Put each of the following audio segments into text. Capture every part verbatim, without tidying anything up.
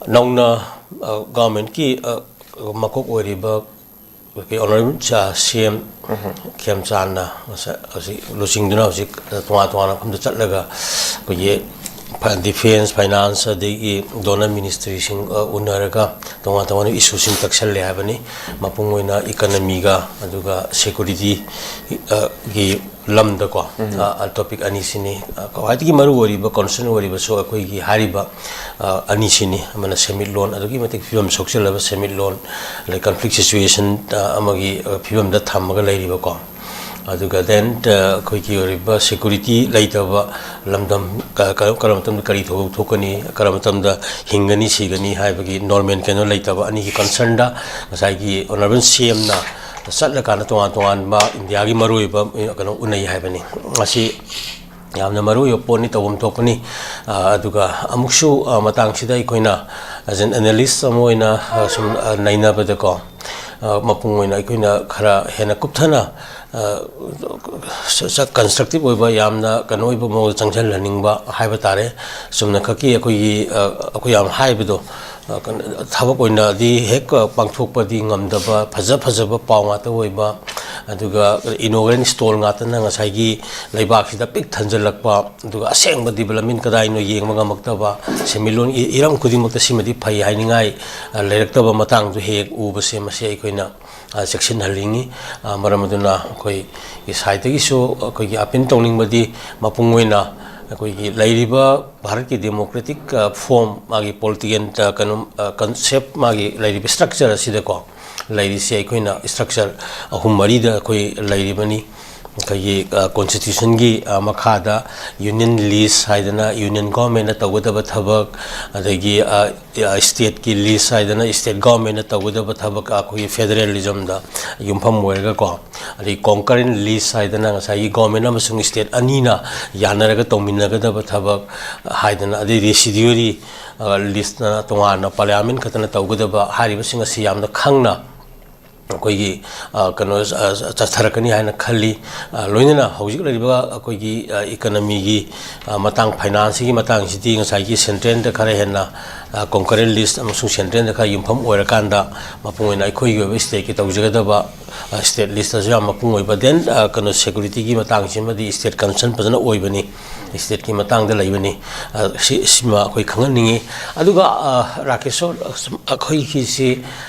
ꯅꯧꯅ ꯒꯚꯔꯟꯃꯦꯟꯠꯀꯤ ꯃꯀꯣꯛ ꯑꯣꯏꯔꯤꯕ ꯑꯩꯈꯣꯏꯒꯤ ꯑꯣꯅꯔꯦꯕꯜ ꯁꯤ ꯑꯦꯝ ꯈꯦꯝꯆꯥꯟꯅ ꯉꯁꯥꯏ ꯍꯧꯖꯤꯛ ꯂꯨꯆꯤꯡꯗꯨꯅ ꯍꯧꯖꯤꯛ ꯇꯣꯉꯥꯟ ꯇꯣꯉꯥꯟꯕ ꯃꯐꯝꯗ ꯆꯠꯂꯒ ꯑꯩꯈꯣꯏꯒꯤ ꯗꯤꯐꯦꯟꯁ, ꯐꯥꯏꯅꯥꯟꯁ, ꯑꯗꯒꯤ ꯗꯣꯅꯔ ꯃꯤꯅꯤꯁꯇ꯭ꯔꯤꯁꯤꯡ ꯎꯅꯔꯒ ꯇꯣꯉꯥꯟ ꯇꯣꯉꯥꯟꯕ ꯏꯁꯨꯁꯤꯡ ꯇꯛꯁꯜꯂꯦ ꯍꯥꯏꯕꯅꯤ꯫ ꯃꯄꯨꯡ ꯑꯣꯏꯅ ꯏꯀꯅꯃꯤꯒ ꯑꯗꯨꯒ ꯁꯦꯀ꯭ꯌꯨꯔꯤꯇꯤ ꯒꯤ ꯂꯝꯗꯀꯣ, ꯇꯣꯄꯤꯛ ꯑꯅꯤꯁꯤꯅꯤ꯫ ꯈ꯭ꯋꯥꯏꯗꯒꯤ ꯃꯔꯨ ꯑꯣꯏꯔꯤꯕ, ꯀꯟꯁꯔꯟ ꯑꯣꯏꯔꯤꯕꯁꯨ ꯑꯩꯈꯣꯏꯒꯤ ꯍꯥꯏꯔꯤꯕ ꯑꯅꯤꯁꯤꯅꯤ꯫ ꯑꯃꯅ ꯁꯦꯟꯃꯤꯠꯂꯣꯟ, ꯑꯗꯨꯛꯀꯤ ꯃꯇꯤꯛ ꯐꯤꯕꯝ ꯁꯣꯛꯆꯜꯂꯕ ꯁꯦꯟꯃꯤꯠꯂꯣꯟ, ꯑꯗꯩ ꯀꯟꯐ꯭ꯂꯤꯛ ꯁꯤꯆꯨꯋꯦꯁꯟ ꯑꯃꯒꯤ ꯐꯤꯕꯝꯗ ꯊꯝꯃꯒ ꯂꯩꯔꯤꯕꯀꯣ꯫ ꯑꯗꯨꯒ ꯗꯦꯟ ꯑꯩꯈꯣꯏꯒꯤ ꯑꯣꯏꯔꯤꯕ ꯁꯦꯀ꯭ꯌꯨꯔꯤꯇꯤ ꯂꯩꯇꯕ ꯂꯝꯗꯝ, ꯀꯔꯝꯕ ꯃꯇꯝꯗ ꯀꯔꯤ ꯊꯧꯗꯣꯛ ꯊꯣꯛꯀꯅꯤ, ꯀꯔꯝꯕ ꯃꯇꯝꯗ ꯍꯤꯡꯒꯅꯤ ꯁꯤꯒꯅꯤ ꯍꯥꯏꯕꯒꯤ ꯅꯣꯔꯃꯦꯜ ꯀꯩꯅꯣ ꯂꯩꯇꯕ ꯑꯅꯤꯒꯤ ꯀꯟꯁꯔꯟꯗ ꯉꯁꯥꯏꯒꯤ ꯑꯣꯅꯔꯦꯕꯜ ꯁꯤ ꯑꯦꯝꯅ ꯆꯠꯂꯀꯥꯟꯗ ꯇꯣꯉꯥꯟ ꯇꯣꯉꯥꯟꯕ ꯏꯟꯗꯤꯌꯥꯒꯤ ꯃꯔꯨꯑꯣꯏꯕ ꯀꯩꯅꯣ ꯎꯅꯩ ꯍꯥꯏꯕꯅꯤ꯫ ꯃꯁꯤ ꯌꯥꯝꯅ ꯃꯔꯨꯑꯣꯏꯕ ꯄꯣꯠꯅꯤ, ꯇꯧꯐꯝ ꯊꯣꯛꯄꯅꯤ꯫ ꯑꯗꯨꯒ ꯑꯃꯨꯛꯁꯨ ꯃꯇꯥꯡꯁꯤꯗ ꯑꯩꯈꯣꯏꯅ as an analyst ꯑꯃ ꯑꯣꯏꯅ ꯁꯨꯝ ꯅꯩꯅꯕꯗꯀꯣ, ꯃꯄꯨꯡ ꯑꯣꯏꯅ ꯑꯩꯈꯣꯏꯅ ꯈꯔ ꯍꯦꯟꯅ ꯀꯨꯞꯊꯅ ꯀꯟꯁꯇ꯭ꯔꯛꯇꯤꯞ ꯑꯣꯏꯕ, ꯌꯥꯝꯅ ꯀꯩꯅꯣ ꯑꯣꯏꯕ ꯃꯑꯣꯡꯗ ꯆꯪꯁꯤꯜꯍꯟꯅꯤꯡꯕ ꯍꯥꯏꯕ ꯇꯥꯔꯦ꯫ ꯆꯨꯝꯅ ꯈꯛꯀꯤ ꯑꯩꯈꯣꯏꯒꯤ ꯑꯩꯈꯣꯏ ꯌꯥꯝ ꯍꯥꯏꯕꯗꯣ ꯊꯕꯛ ꯑꯣꯏꯅꯗꯤ ꯍꯦꯛ ꯄꯥꯡꯊꯣꯛꯄꯗꯤ ꯉꯝꯗꯕ, ꯐꯖ ꯐꯖꯕ ꯄꯥꯎ ꯉꯥꯛꯇ ꯑꯣꯏꯕ, ꯑꯗꯨꯒ ꯏꯅꯣꯒ꯭ꯔꯦꯟ ꯁ꯭ꯇꯣꯜ ꯉꯥꯛꯇꯅ ꯉꯁꯥꯏꯒꯤ ꯂꯩꯕꯥꯛꯁꯤꯗ ꯄꯤꯛ ꯊꯟꯖꯜꯂꯛꯄ, ꯑꯗꯨꯒ ꯑꯁꯦꯡꯕ ꯗꯤꯕꯂꯞꯃꯦꯟ ꯀꯗꯥꯏꯅꯣ ꯌꯦꯡꯕ ꯉꯝꯃꯛꯇꯕ, ꯁꯦꯟꯃꯤꯠꯂꯣꯟꯒꯤ ꯍꯤꯔꯝ ꯈꯨꯗꯤꯡꯃꯛꯇ ꯁꯤꯃꯗꯤ ꯐꯩ ꯍꯥꯏꯅꯤꯡꯉꯥꯏ ꯂꯩꯔꯛꯇꯕ ꯃꯇꯥꯡꯗꯨ ꯍꯦꯛ ꯍꯦꯛ ꯎꯕꯁꯦ, ꯃꯁꯤ ꯑꯩꯈꯣꯏꯅ ꯆꯦꯛꯁꯤꯟꯍꯟꯅꯤꯡꯉꯤ꯫ ꯃꯔꯝ ꯑꯗꯨꯅ ꯑꯩꯈꯣꯏꯒꯤ ꯁꯥꯏꯠꯇꯒꯤꯁꯨ ꯑꯩꯈꯣꯏꯒꯤ ꯑꯄꯤꯜ ꯇꯧꯅꯤꯡꯕꯗꯤ, ꯃꯄꯨꯡ ꯑꯣꯏꯅ ꯑꯩꯈꯣꯏꯒꯤ ꯂꯩꯔꯤꯕ ꯚꯥꯔꯠꯀꯤ ꯗꯦꯃꯣꯀ꯭ꯔꯦꯇꯤꯛ ꯐꯣꯔꯝ, ꯃꯥꯒꯤ ꯄꯣꯂꯤꯇꯤꯀꯦꯜ ꯀꯩꯅꯣ, ꯀꯟꯁꯦꯞ, ꯃꯥꯒꯤ ꯂꯩꯔꯤꯕ ꯁ꯭ꯇ꯭ꯔꯛꯆꯔ ꯑꯁꯤꯗꯀꯣ, ꯂꯩꯔꯤꯁꯦ ꯑꯩꯈꯣꯏꯅ ꯁ꯭ꯇ꯭ꯔꯛꯆꯔ ꯑꯍꯨꯝ ꯃꯔꯤꯗ ꯑꯩꯈꯣꯏ ꯂꯩꯔꯤꯕꯅꯤ꯫ ꯑꯩꯈꯣꯏꯒꯤ ꯀꯣꯟꯁꯇꯤꯇ꯭ꯌꯨꯁꯟꯒꯤ ꯃꯈꯥꯗ ꯌꯨꯅꯤꯌꯟ ꯂꯤꯁ ꯍꯥꯏꯗꯅ ꯌꯨꯅꯤꯌꯟ ꯒꯣꯔꯃꯦꯟꯅ ꯇꯧꯒꯗꯕ ꯊꯕꯛ, ꯑꯗꯒꯤ ꯁ꯭ꯇꯦꯠꯀꯤ ꯂꯤꯁ ꯍꯥꯏꯗꯅ ꯁ꯭ꯇꯦꯠ ꯒꯣꯔꯃꯦꯟꯅ ꯇꯧꯒꯗꯕ ꯊꯕꯛ, ꯑꯩꯈꯣꯏꯒꯤ ꯐꯦꯗꯔꯦꯂꯤꯖꯝꯗ ꯌꯨꯝꯐꯝ ꯑꯣꯏꯔꯒꯀꯣ, ꯑꯗꯒꯤ ꯀꯣꯟꯀꯔꯦꯟ ꯂꯤꯁ ꯍꯥꯏꯗꯅ ꯉꯁꯥꯏꯒꯤ ꯒꯣꯔꯃꯦꯟ ꯑꯃꯁꯨꯡ ꯁ꯭ꯇꯦꯠ ꯑꯅꯤꯅ ꯌꯥꯅꯔꯒ ꯇꯧꯃꯤꯟꯅꯒꯗꯕ ꯊꯕꯛ ꯍꯥꯏꯗꯅ, ꯑꯗꯩ ꯔꯦꯁꯤꯗ꯭ꯌꯨꯑꯔꯤ ꯂꯤꯁꯅ ꯇꯣꯉꯥꯟꯅ ꯄꯥꯔꯂꯤꯌꯥꯃꯦꯟ ꯈꯛꯇꯅ ꯇꯧꯒꯗꯕ, ꯍꯥꯏꯔꯤꯕꯁꯤꯡ ꯑꯁꯤ ꯌꯥꯝꯅ ꯈꯪꯅ ꯑꯩꯈꯣꯏꯒꯤ, ꯑ, ꯀꯩꯅꯣ, ꯑ, ꯆꯠꯊꯔꯛꯀꯅꯤ ꯍꯥꯏꯅ ꯈꯜꯂꯤ꯫ ꯑ, ꯂꯣꯏꯅꯅ ꯍꯧꯖꯤꯛ ꯂꯩꯔꯤꯕ ꯑꯩꯈꯣꯏꯒꯤ, ꯑ, ꯏꯀꯅꯃꯤꯒꯤ, ꯑ, ꯃꯇꯥꯡ, ꯐꯥꯏꯅꯥꯟꯁꯀꯤ ꯃꯇꯥꯡꯁꯤꯗꯤ ꯉꯁꯥꯏꯒꯤ ꯁꯦꯟꯇ꯭ꯔꯦꯜꯗ ꯈꯔ ꯍꯦꯟꯅ, ꯑ, ꯀꯣꯡꯀꯔꯦꯟ ꯂꯤꯁ ꯑꯃꯁꯨꯡ ꯁꯦꯟꯇ꯭ꯔꯦꯜꯗ ꯈꯔ ꯌꯨꯝꯐꯝ ꯑꯣꯏꯔꯀꯥꯟꯗ, ꯃꯄꯨꯡ ꯑꯣꯏꯅ ꯑꯩꯈꯣꯏꯒꯤ ꯑꯣꯏꯕ ꯁ꯭ꯇꯦꯠꯀꯤ ꯇꯧꯖꯒꯗꯕ, ꯑ, ꯁ꯭ꯇꯦꯠ ꯂꯤꯁꯇꯁꯨ ꯌꯥꯝ ꯃꯄꯨꯡ ꯑꯣꯏꯕ, ꯗꯦꯟ, ꯑ, ꯀꯩꯅꯣ, ꯁꯦꯀ꯭ꯌꯨꯔꯤꯇꯤꯒꯤ ꯃꯇꯥꯡꯁꯤꯃꯗꯤ ꯁ꯭ꯇꯦꯠ ꯀꯟꯁꯔꯟ ꯐꯖꯅ ꯑꯣꯏꯕꯅꯤ, ꯁ꯭ꯇꯦꯠꯀꯤ ꯃꯇꯥꯡꯗ ꯂꯩꯕꯅꯤ꯫ ꯑ, ꯁꯤ, ꯁꯤꯃ ꯑꯩꯈꯣꯏ ꯈꯪꯍꯟꯅꯤꯡꯉꯤ꯫ ꯑꯗꯨꯒ, ꯑ, ꯔꯥꯀꯦꯁꯣꯔ, ꯑꯩꯈꯣꯏꯒꯤꯁꯤ,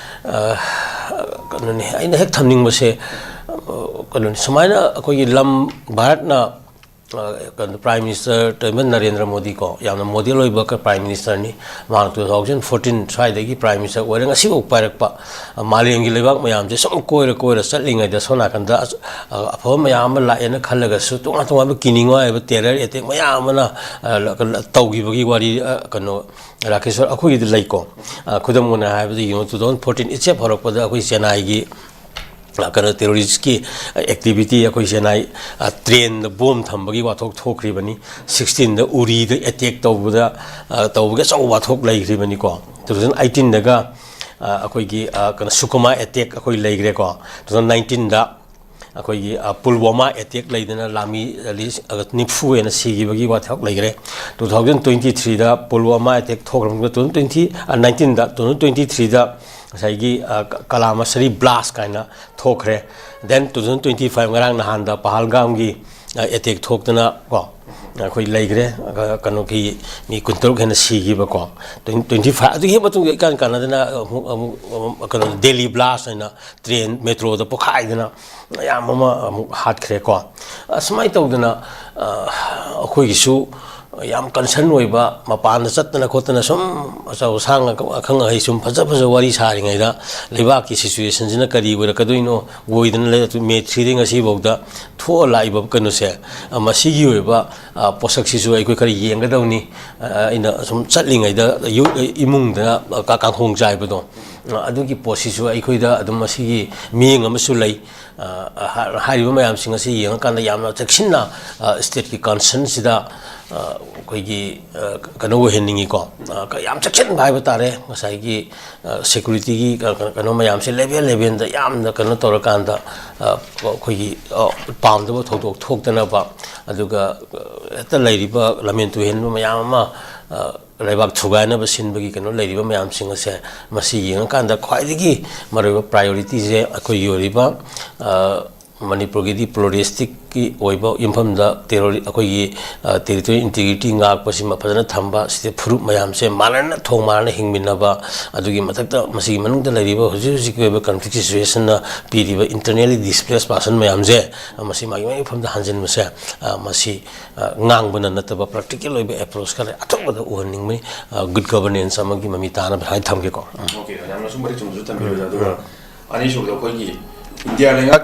ꯑ, ꯀꯩꯅꯣꯅꯤ, ꯑꯩꯅ ꯍꯦꯛ ꯊꯝꯅꯤꯡꯕꯁꯦ, ꯑ, ꯀꯩꯅꯣꯅꯤ, ꯁꯨꯃꯥꯏꯅ ꯑꯩꯈꯣꯏꯒꯤ ꯂꯝ ꯚꯥꯔꯠꯅ, ꯑ, ꯀꯩꯅꯣ, ꯄ꯭ꯔꯥꯏꯝ ꯃꯤꯅꯤꯁꯇꯔ ꯇꯧꯔꯤꯕ ꯅꯔꯦꯟꯗ꯭ꯔ ꯃꯣꯗꯤ ꯀꯣ, ꯌꯥꯝꯅ ꯃꯣꯗꯦꯜ ꯑꯣꯏꯕ ꯄ꯭ꯔꯥꯏꯝ ꯃꯤꯅꯤꯁꯇꯔꯅꯤ꯫ ꯃꯍꯥꯛ two thousand fourteen ꯁ꯭ꯋꯥꯏꯗꯒꯤ ꯄ꯭ꯔꯥꯏꯝ ꯃꯤꯅꯤꯁꯇꯔ ꯑꯣꯏꯔꯦ꯫ ꯉꯁꯤꯐꯥꯎ ꯄꯥꯏꯔꯛꯄ, ꯑ, ꯃꯥꯂꯦꯝꯒꯤ ꯂꯩꯕꯥꯛ ꯃꯌꯥꯝꯁꯦ ꯁꯨꯝ ꯀꯣꯏꯔ ꯀꯣꯏꯔ ꯆꯠꯂꯤꯉꯩꯗ ꯁꯣꯝ ꯅꯥꯀꯟꯗ ꯑꯁ, ꯑ, ꯑꯐꯕ ꯃꯌꯥꯝ ꯑꯃ ꯂꯥꯛꯑꯦꯅ ꯈꯜꯂꯒꯁꯨ ꯇꯣꯉꯥꯟ ꯇꯣꯉꯥꯟꯕ ꯀꯤꯅꯤꯡꯉꯥꯏ ꯑꯣꯏꯕ ꯇꯦꯔꯔ ꯑꯦꯇꯦꯛ ꯃꯌꯥꯝ ꯑꯃꯅ, ꯑ, ꯇꯧꯈꯤꯕꯒꯤ ꯋꯥꯔꯤ, ꯑ, ꯀꯩꯅꯣ, ꯔꯥꯀꯦꯁꯣꯔ, ꯑꯩꯈꯣꯏꯒꯤꯗꯤ ꯂꯩꯀꯣ꯫ ꯑ, ꯈꯨꯗꯝ ꯑꯣꯏꯅ ꯍꯥꯏꯔꯕꯗ, ꯌꯦꯡꯉꯣ, two thousand fourteen ꯏꯆꯦꯞ ꯍꯧꯔꯛꯄꯗ ꯑꯩꯈꯣꯏ ꯆꯦꯟꯅꯥꯏꯒꯤ, ꯑ, ꯀꯩꯅꯣ, ꯇꯦꯔꯣꯔꯤꯁꯀꯤ ꯑꯦꯛꯇꯤꯚꯤꯇꯤ, ꯑꯩꯈꯣꯏ ꯆꯦꯟꯅꯥꯏ, ꯑ, ꯇ꯭ꯔꯦꯟꯗ ꯕꯣꯝ ꯊꯝꯕꯒꯤ ꯋꯥꯊꯣꯛ ꯊꯣꯛꯈ꯭ꯔꯤꯕꯅꯤ꯫ Sixteenꯗ ꯎꯔꯤꯗ ꯑꯦꯇꯦꯛ ꯇꯧꯕꯗ, ꯑ, ꯇꯧꯕꯒꯤ ꯑꯆꯧꯕ ꯋꯥꯊꯣꯛ ꯂꯩꯈ꯭ꯔꯤꯕꯅꯤꯀꯣ꯫ Two thousand eighteenꯗꯒ, ꯑ, ꯑꯩꯈꯣꯏꯒꯤ, ꯑ, ꯀꯩꯅꯣ, ꯁꯨꯀꯨꯃꯥ ꯑꯦꯇꯦꯛ ꯑꯩꯈꯣꯏ ꯂꯩꯈ꯭ꯔꯦꯀꯣ꯫ Two thousand nineteenꯗ ꯑꯩꯈꯣꯏꯒꯤ, ꯑ, ꯄꯨꯜꯋꯥꯃꯥ ꯑꯦꯇꯦꯛ ꯂꯩꯗꯅ ꯂꯥꯟꯃꯤ, ꯑ, ꯂꯤꯁ-, ꯑ, ꯅꯤꯐꯨ ꯍꯦꯟꯅ ꯁꯤꯈꯤꯕꯒꯤ ꯋꯥꯊꯣꯛ ꯂꯩꯈ꯭ꯔꯦ꯫ Two thousand twenty threeꯗ ꯄꯨꯜꯋꯥꯃꯥ ꯑꯦꯇꯦꯛ ꯊꯣꯛꯈ꯭ꯔꯕ ꯃꯇꯨꯡꯗ, twenty, ꯑ, nineteenꯗ, two thousand twenty threeꯗ ꯉꯁꯥꯏꯒꯤ, ꯑ, ꯀ-, ꯀꯂꯥꯃꯁꯔꯤ ꯕ꯭ꯂꯥꯁ ꯀꯥꯏꯅ ꯊꯣꯛꯈ꯭ꯔꯦ꯫ Then two thousand twenty five, ꯉꯔꯥꯡ ꯅꯍꯥꯟꯗ ꯄꯍꯜꯒꯥꯝꯒꯤ, ꯑ, ꯑꯦꯇꯦꯛ ꯊꯣꯛꯇꯅ ꯀꯣ, ꯑꯩꯈꯣꯏ ꯂꯩꯈ꯭ꯔꯦ꯫ ꯑ, ꯀꯩꯅꯣꯒꯤ ꯃꯤ ꯀꯨꯟꯇꯔꯨꯛ ꯍꯦꯟꯅ ꯁꯤꯈꯤꯕꯀꯣ꯫ Twenty, twenty five, ꯑꯗꯨꯒꯤ ꯍꯦꯛ ꯃꯇꯨꯡꯗ ꯏꯀꯥꯟ ꯀꯥꯟꯅꯗꯅ ꯑꯃꯨꯛ, ꯑꯃꯨꯛ, ꯑꯃꯨꯛ ꯀꯩꯅꯣ, ꯗꯦꯜꯂꯤ ꯕ꯭ꯂꯥꯁ ꯍꯥꯏꯅ ꯇ꯭ꯔꯦꯟ ꯃꯦꯇ꯭ꯔꯣꯗ ꯄꯣꯈꯥꯏꯗꯅ ꯃꯌꯥꯝ ꯑꯃ ꯑꯃꯨꯛ ꯍꯥꯠꯈ꯭ꯔꯦꯀꯣ꯫ ꯑꯁꯨꯃꯥꯏꯅ ꯇꯧꯗꯅ, ꯑ, ꯑꯩꯈꯣꯏꯒꯤꯁꯨ ꯌꯥꯝ ꯀꯟꯁꯔꯟ ꯑꯣꯏꯕ, ꯃꯄꯥꯟꯗ ꯆꯠꯇꯅ ꯈꯣꯠꯇꯅ ꯁꯨꯝ ꯑꯆꯧ ꯑꯁꯥꯡ, ꯑꯈꯪ ꯑꯍꯩ ꯁꯨꯝ ꯐꯖ ꯐꯖꯕ ꯋꯥꯔꯤ ꯁꯥꯔꯤꯉꯩꯗ, ꯂꯩꯕꯥꯛꯀꯤ ꯁꯤꯆꯨꯋꯦꯁꯟꯁꯤꯅ ꯀꯔꯤ ꯑꯣꯏꯔꯛꯀꯗꯣꯏꯅꯣ ꯑꯣꯏꯗꯅ ꯂꯩ꯫ ꯑꯗꯨ May threeꯗꯒꯤ ꯉꯁꯤꯐꯥꯎꯗ ꯊꯣꯛꯑ ꯂꯥꯛꯏꯕ ꯀꯩꯅꯣꯁꯦ, ꯑ, ꯃꯁꯤꯒꯤ ꯑꯣꯏꯕ, ꯑ, ꯄꯣꯠꯁꯛꯁꯤꯁꯨ ꯑꯩꯈꯣꯏ ꯈꯔ ꯌꯦꯡꯒꯗꯧꯅꯤ꯫ ꯑ, ꯑꯩꯅ ꯁꯨꯝ ꯆꯠꯂꯤꯉꯩꯗ ꯌꯨ-, ꯏꯃꯨꯡꯗ ꯀ-, ꯀꯥꯡꯈꯣꯡ ꯆꯥꯏꯕꯗꯣ, ꯑ, ꯑꯗꯨꯒꯤ ꯄꯣꯠꯁꯤꯁꯨ ꯑꯩꯈꯣꯏꯗ ꯑꯗꯨꯝ ꯃꯁꯤꯒꯤ ꯃꯤꯠꯌꯦꯡ ꯑꯃꯁꯨ ꯂꯩ꯫ ꯑ, ꯍꯥ-, ꯍꯥꯏꯔꯤꯕ ꯃꯌꯥꯝꯁꯤꯡ ꯑꯁꯤ ꯌꯦꯡꯉꯀꯥꯟꯗ ꯌꯥꯝꯅ ꯆꯦꯛꯁꯤꯟꯅ, ꯑ, ꯁ꯭ꯇꯦꯠꯀꯤ ꯀꯟꯁꯔꯟꯁꯤꯗ, ꯑꯩꯈꯣꯏꯒꯤ ꯀꯩꯅꯣ ꯑꯣꯏꯍꯟꯅꯤꯡꯉꯤꯀꯣ꯫ ꯌꯥꯝ ꯆꯦꯛꯁꯤꯟꯕ ꯍꯥꯏꯕ ꯇꯥꯔꯦ꯫ ꯉꯁꯥꯏꯒꯤ ꯁꯦꯀ꯭ꯌꯨꯔꯤꯇꯤꯒꯤ ꯀꯩꯅꯣ ꯃꯌꯥꯝꯁꯦ ꯂꯦꯚꯦꯜ ꯂꯦꯚꯦꯜꯗ ꯌꯥꯝꯅ ꯀꯩꯅꯣ ꯇꯧꯔꯀꯥꯟꯗ ꯑꯩꯈꯣꯏꯒꯤ ꯄꯥꯝꯗꯕ ꯊꯧꯗꯣꯛ ꯊꯣꯛꯇꯅꯕ, ꯑꯗꯨꯒ ꯍꯦꯛꯇ ꯂꯩꯔꯤꯕ ꯂꯝꯍꯦꯟ ꯇꯨꯍꯦꯟꯕ ꯃꯌꯥꯝ ꯑꯃ ꯂꯩꯕꯥꯛ ꯊꯨꯒꯥꯏꯅꯕ ꯁꯤꯟꯕꯒꯤ ꯀꯩꯅꯣ ꯂꯩꯔꯤꯕ ꯃꯌꯥꯝꯁꯤꯡ ꯑꯁꯦ, ꯃꯁꯤ ꯌꯦꯡꯉꯀꯥꯟꯗ ꯈ꯭ꯋꯥꯏꯗꯒꯤ ꯃꯔꯨꯑꯣꯏꯕ ꯄ꯭ꯔꯥꯏꯌꯣꯔꯤꯇꯤꯁꯦ ꯑꯩꯈꯣꯏꯒꯤ ꯑꯣꯏꯔꯤꯕ ꯃꯅꯤꯄꯨꯔꯒꯤꯗꯤ ꯄ꯭ꯂꯨꯔꯦꯂꯤꯁꯇꯤꯛꯀꯤ ꯑꯣꯏꯕ ꯌꯨꯝꯐꯝꯗ ꯇꯦꯔꯣꯔꯤ ꯑꯩꯈꯣꯏꯒꯤ ꯇꯦꯔꯤꯇꯣꯔꯤ ꯏꯟꯇꯤꯒ꯭ꯔꯤꯇꯤ ꯉꯥꯛꯄꯁꯤꯃ ꯐꯖꯅ ꯊꯝꯕ, ꯁꯤꯗ ꯐꯨꯔꯨꯞ ꯃꯌꯥꯝꯁꯦ ꯃꯥꯟꯅꯅ ꯊꯣꯡ ꯃꯥꯟꯅꯅ ꯍꯤꯡꯃꯤꯟꯅꯕ, ꯑꯗꯨꯒꯤ ꯃꯊꯛꯇ ꯃꯁꯤꯒꯤ ꯃꯅꯨꯡꯗ ꯂꯩꯔꯤꯕ ꯍꯧꯖꯤꯛ ꯍꯧꯖꯤꯛꯀꯤ ꯑꯣꯏꯕ ꯀꯟꯐ꯭ꯂꯤꯛ ꯁꯤꯆꯨꯋꯦꯁꯟꯅ ꯄꯤꯔꯤꯕ ꯏꯟꯇꯔꯅꯦꯂꯤ ꯗꯤꯁꯄ꯭ꯂꯦꯁ ꯄꯥꯔꯁꯟ ꯃꯌꯥꯝꯁꯦ ꯃꯁꯤ ꯃꯥꯒꯤ ꯃꯥꯒꯤ ꯃꯐꯝꯗ ꯍꯟꯖꯤꯟꯕꯁꯦ, ꯃꯁꯤ ꯉꯥꯡꯕꯅ ꯅꯠꯇꯕ ꯄ꯭ꯔꯦꯛꯇꯤꯀꯦꯜ ꯑꯣꯏꯕ ꯑꯦꯄ꯭ꯔꯣꯆ ꯈꯔ ꯑꯊꯨꯕꯗ ꯎꯍꯟꯅꯤꯡꯕꯅꯤ꯫ ꯒꯨꯗ ꯒꯕꯔꯅꯦꯟꯁ ꯑꯃꯒꯤ ꯃꯃꯤ ꯇꯥꯅꯕ ꯍꯥꯏꯅ ꯊꯝꯒꯦꯀꯣ꯫ ꯑꯣꯀꯦ, ꯌꯥꯝꯅꯁꯨ ꯃꯔꯤꯛ ꯆꯨꯝꯅꯁꯨ ꯊꯝꯕꯤꯔꯦ꯫ ꯑꯗꯨꯒ ꯑꯅꯤꯁꯨꯕꯗ ꯑꯩꯈꯣꯏꯒꯤ ꯏꯟꯗꯤꯌꯥ ꯂꯩꯉꯥꯛꯅ